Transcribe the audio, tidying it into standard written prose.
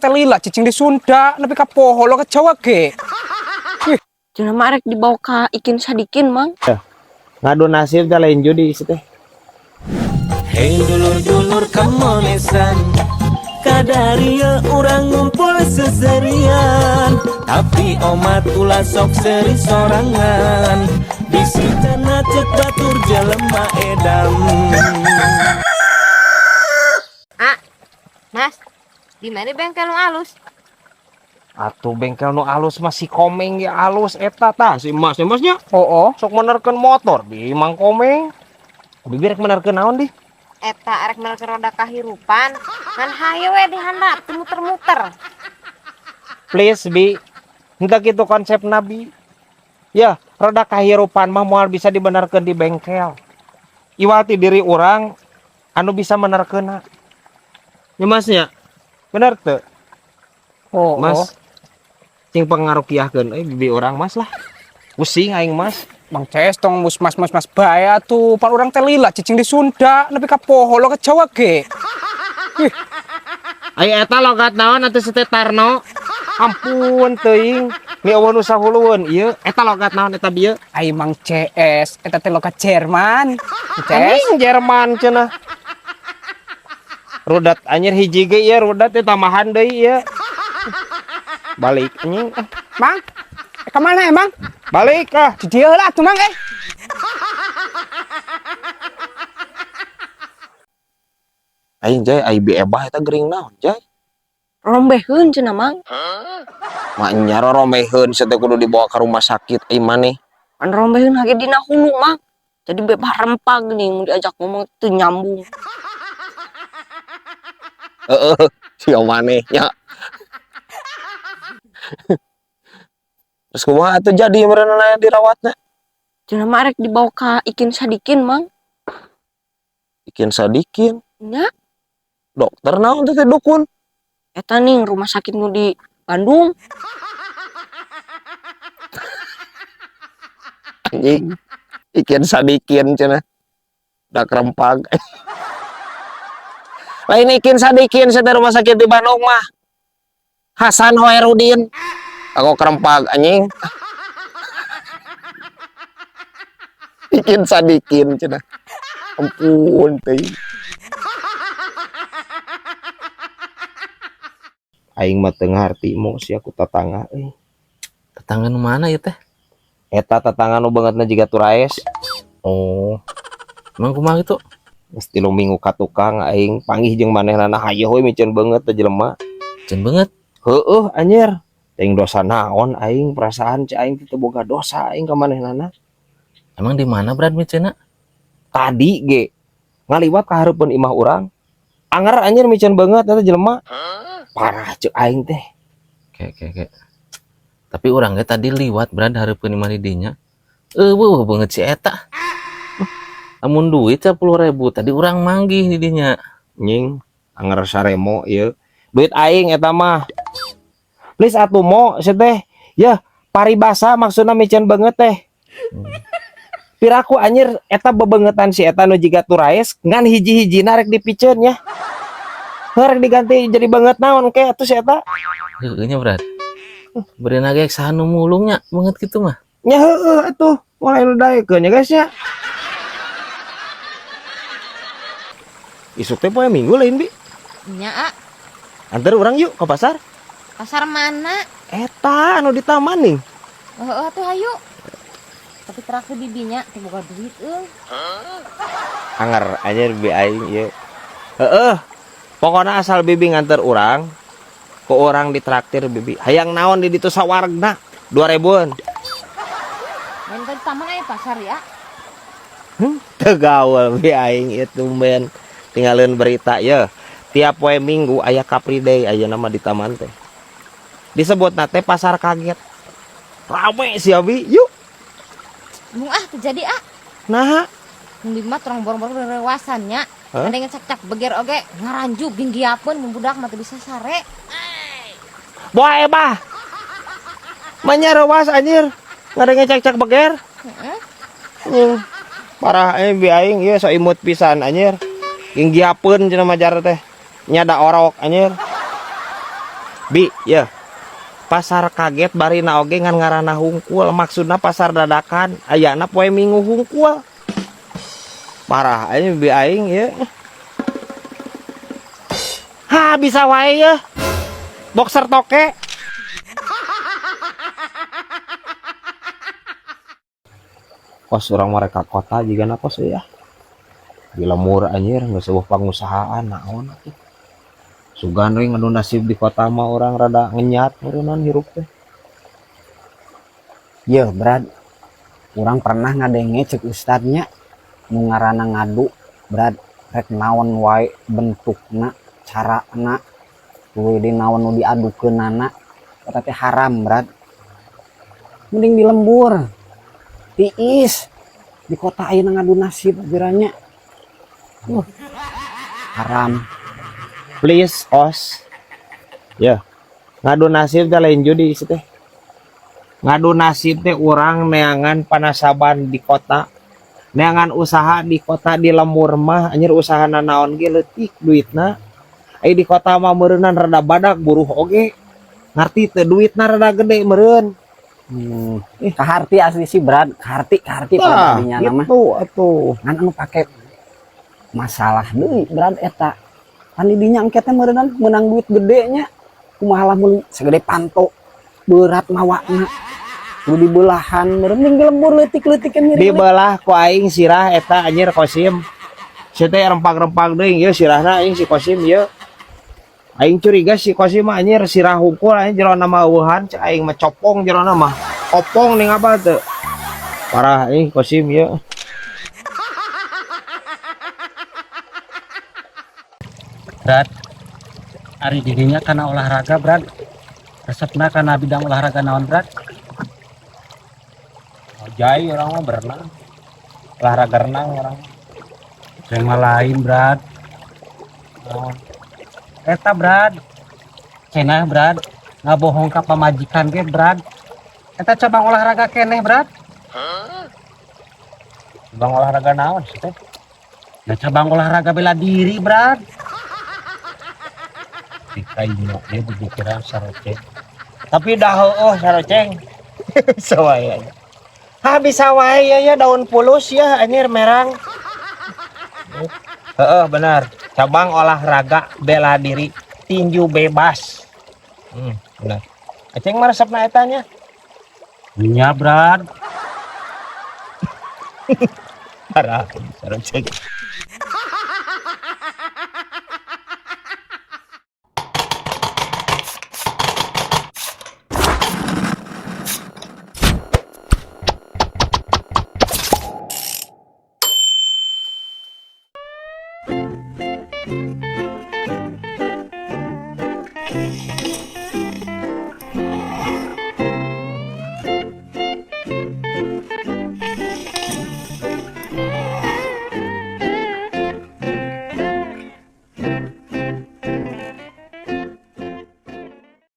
Teh lila cicing di Sunda nepi ka poho lo ke Jawa ge. Cenah mah rek dibawa ka Ikin Sadikin, Mang. Ngadu nasib teh lain judi sih teh. Hei dulur-dulur kemonesan, kadaria urang ngumpul seserian. Tapi omat ulah sok seri sorangan. Bisi cenah cek batur jelema edam. Ah, Mas, di mana bengkel nu alus? Atuh bengkel nu alus mah si Komeng ge alus eta tah si Mas ya Masnya. Oh, oh. Sok menerkeun motor di Mang Komeng. Bibi rek menerkeun naon di? Eta rek menerkeun roda kahirupan. Ngan hayo we di handap teu muter-muter. Please bi, henteu kitu konsep nabi. Ya, roda kahirupan mah moal bisa dibenerkeun di bengkel. Iwal ti diri urang anu bisa menerkeunna. Ya Masnya, bener teu? Oh, Mas, cing pangarukiahkeun euy bibi urang Mas lah. Pusing aing Mas. Mang Ces tong mus mas mas mas bae atuh. Pan urang teh lila cicing di Sunda nepi ka poho lo ke Jawa ge. Ai eta logat naon atuh si teh Tarno? Ampun teuing. Mi eueuh nu sahulueun ieu eta logat naon eta bieu? Ai Mang CS eta teh logat Jerman. Mang CS. Anjing Jerman cenah. Rudat anjir hiji ge ieu rudat teh tambahan deui ieu. Balik anjing. Ah, Mang, ka mana emang? Balik ah. Di dieu heula atuh Mang eh. Aing jay ai bi ebah eta gering naon jay? Rombeheun cenah, Mang. Maknya rombeheun teh kudu dibawa ke rumah sakit ai maneh. Pan rombeheun hage dina hulu, Mang. Jadi bebas rempag nih mun diajak ngomong teu nyambung. Heeh, sia maneh nya. Terus kumaha atuh jadi meureunna dirawatna? Cenah mah rek dibawa ka Ikin Sadikin, Mang. Ikin Sadikin. Nya. Dokter naon teh dukun? Eta nih rumah sakit nu di Bandung. Anjing. Ikin Sadikin cenah. Dak rempag. Lain Ikin Sadikin cenah rumah sakit di Bandung mah. Hasan Hoerudin. Aku kerempag anjing. Ikin Sadikin cenah. Ampun teuing. Aing mah teu ngarti mo sia ku tatangga euy. Tetangga nu mana ieu teh? Eta tetangga nu beungeutna jiga turaes. Oh. Emang kumaha kitu? Geus 3 minggu ka tukang aing panggih jeung manehna hayoh we miceun beungeut teh jelema. Miceun beungeut? Heueuh anjir. Teuing dosa naon aing perasaan cai aing teh teu boga dosa aing ka manehna. Emang di mana Brad miceunna? Tadi ge ngaliwat ka hareupeun imah urang. Anger anjir miceun beungeut eta jelema. Parah ceuk aing teh. Ke ke ke. Tapi urang ge tadi liwat Brad hareupeun imah di dinya. Eueuh beungeut si eta. Amun duit 10.000 tadi urang manggih di dinya. Nying anger saremo ieu. Duit aing eta mah. Please atuh mo sia teh. Yah paribasa maksudna miceun beungeut teh. Piraku anjir eta bebengetan si eta nu jiga turaes ngan hiji-hijina rek dipiceun nya. Heuh rek diganti jadi beungeut naon ke atuh si eta. Heueuh nya Brad. Bereuna ge saha nu mulung nya beungeut kitu mah. Nya heueuh atuh mulai nu daekeun nya guys nya. Isuk teh poe Minggu lain bi. Nya, A. Antar urang yuk ke pasar. Pasar mana? Eta anu di taman nih. Heeh atuh hayu. Tapi terakhir bibinya teu boga duit euy. Anger anjir bibi aing ieu. Heeh. Pokona asal bibi nganter urang, ku urang ditraktir bibi. Hayang naon di ditu sawargna 2000-an. Main ke taman aya pasar ya. Teu gaul bibi aing ieu tumben. Tinggalin berita ye. Tiap poe Minggu aya Capri Day ayeuna mah di taman teh. Disebutna teh pasar kaget. Rame sih abi, yuk. Mung ah terjadi ah. Naha? Mung di mah torong borong-borong rewasan nya. Hah? Ada yang cak-cak beger oge ngaranjuk ginggiapeun mun budak mah teu bisa sare. Boa ebah. Manya rewas anjir. Ngadenge cak-cak beger. Heeh. Anjing. Parah bi aing ieu sok imut pisan anjir. Ginggiapeun cenah majar teh. Nya da orok anjir. Bi, ya. Pasar kaget barina oge ngan ngaranna hungkul, maksudna pasar dadakan, ayana poe Minggu hungkul. Parah aja bi aing ya. Ha, bisa wae ya. Boxer toke. Kos orang mereka kota juga na kos ya. Di lemur anjir nggak sebuah pengusahaan naon atuh. Sugan we ngadu nasib di kota mah orang rada ngenyat meureunnan hirup teh. Yeuh, Brad. Urang pernah ngadenge cek ustadnya nu ngaranna ngadu, Brad, rek naon wae bentukna, carana, tuluy di naon nu diadukeunana, eta teh haram, Brad. Mending di lembur. Tiis di kota ayeuna ngadu nasib geranya. Haram. Please os. Ya. Ngadu nasib teh lain judi sih teh. Ngadu nasib teh urang neangan panasaban di kota. Neangan usaha di kota di lembur mah anjir usahana naon ge leutik duitna. Ai di kota mah meureunnan rada badak buruh oge. Ngarti teh duitna rada gede meureun. Kaharti asli sih, Brad. Kaharti, kaharti Tah, pada dinya mah. gitu atuh. Ngan anu pake masalah deui, Brad, eta. Pan di dinya engke teh meureunnan meunang duit gede nya. Kumaha lamun segede panto berat mawana. Kudu dibelahan meureun mending di lembur leutik-leutik miring. Dibelah ku aing sirah eta anjir Kosim. Sia teh rempag-rempag deui ieu sirahna aing si Kosim ieu. Aing curiga si Kosim mah anjir sirah hungkul anjir jerona mah eueuhan cek aing mah copong jerona mah. Kopong ning apa teu. Parah aing Kosim ieu. Brad, ari dirinya karena olahraga, Brad. Resepna karena bidang olahraga naon, Brad? Jai orang mah berenang. Olahraga renang orang. Yang lain, Brad. Naon? Eta, Brad. Cenah, Brad. Ngabohong ka pamajikan ge, Brad. Eta cabang olahraga keneh, Brad. Bang olahraga naon sih teh? Ya cabang olahraga bela diri, Brad. Dikaino dia dipikiran saroceng. Tapi dah heueuh saroceng. Bisa wae aja. Ha bisa wae ya, ya daun pulus ya anjir merang. Heeh benar. Cabang olahraga bela diri tinju bebas. Benar. Aceng mah resepna eta nya. Nya, Brad. Parah saroceng.